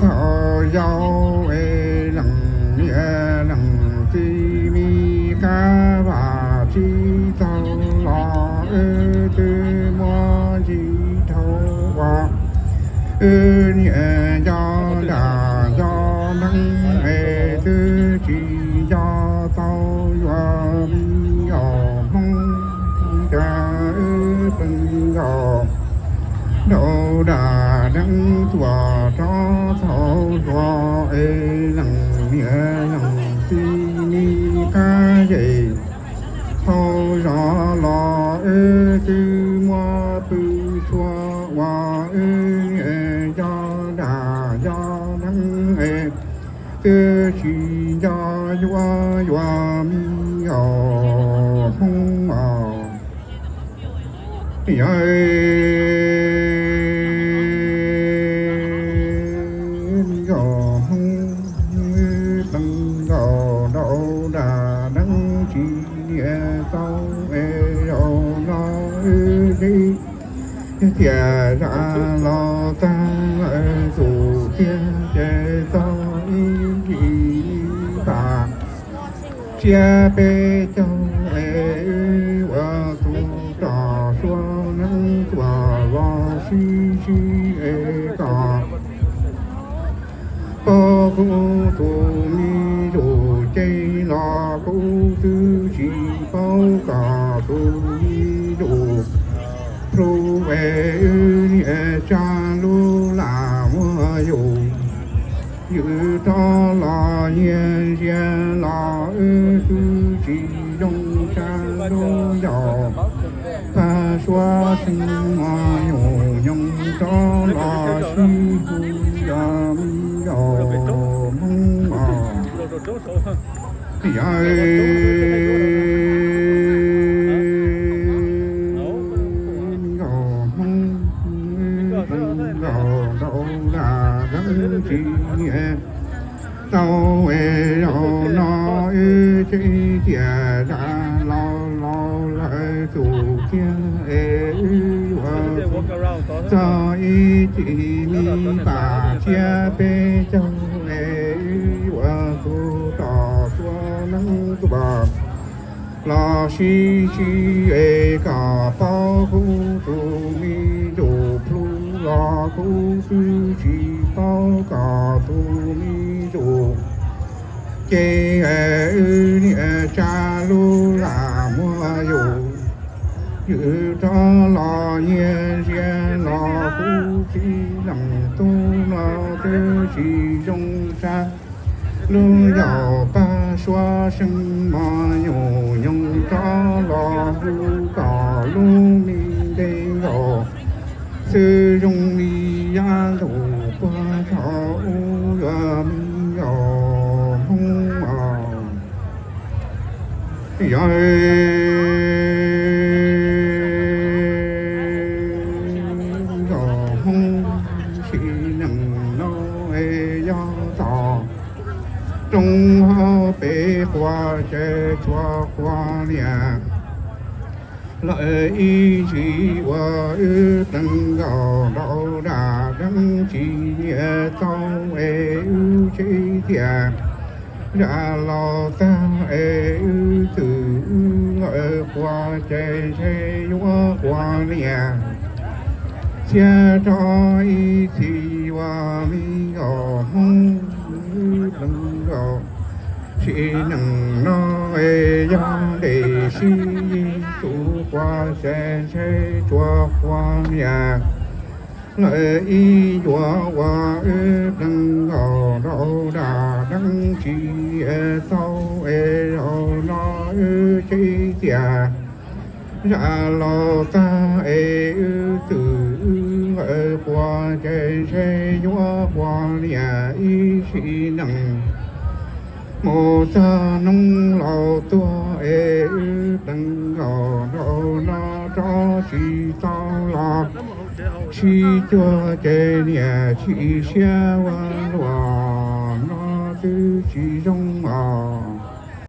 Thaum yau es leej niam leej txiv me kab vaj tsis tau los, wb twb muab ntsis dhau ua, wb niam nco nram nco neeb es twb tsis nco tau yuav me nyuam Hmoob, cas wb pheej nkaus rau dab neeb tuaj rov txhaum hluas es leej niam leej txiv me kab yej hau zog los, wb twb muab pw txhua ua, wb niam nco nram nco neeb es twb tsis nco yuav yuav me nyuam Hmoob os. Yog me nyuam Hmoob, wb pheej nkaus rau dab neeb tsis niam tau es zaum no wb teb tias zam los tag lawm tus tiag ces txog ib ntsis pam tsiab peb caug es wb ua tus rog Suav neeb tuaj los sib sib es kom paub kuv tus me ntsuj ces los kuv twb tsis paub kom tus me ntsuj plhu es wb niam tsa lub lam muag yus. Yus rov los nyiag ntsia los wb twb tsis zoo tsa lub ncaus pab suav seej mos nyuj nyoos rov los sib hu yos me nyuam Hmoob os. Yog me nyuam Hmoob, wb pheej nkaus rau dab neeb tsis niam tau es zaum no wb teb tias zam los los lawm tus tiag es wb yuav txog ib ntsis me pam tsiab peb caug es wb yuav tus rog Suav neeb tuaj los sib sib es kom paub kuv tus me ntsuj plhu los kuv twb tsis paub kom tus me ntsuj ces wb niam tsa lub lam muag yus. Yus rov los nyiag ntsia los kuv txiv leej tub no twb tsis zoo tsa lub ncaus pab suav seej mos nyuj nyoos rov los hu kom lub me ntees nkaus xwb zoo li yab ntug puag thaum ub yuav me nyuam Hmoob os. Yog me nyuam Hmoob, sim neej no es yog tog roob hauv pes quas ces tsuas quas niam lawm ib ntsis uas wb plees nkaus rau dab neeb tsis niam tau es wb teb tias zam los tag es wb twb wb lawm quas ces ntshe yuav quas niam thiab rov ib txhis uas me nyuam Hmoob, wb plees nkaus sim neej no es yog dej sib tus quas ces ntshe tsuas quas niam lawm ib ncua uas wb plees nkaus rau dab neeb tsis niam tau es zaum no wb teb tias zam los tag es wb twb wb lawm quas ces ntshe yuav quas niam ib sim neej mus txog hnub laus tuag es wb plees nkaus rau no rov tsis tau los sib cuag ces niam tsis siab ua luaj no twb tsis zoo os.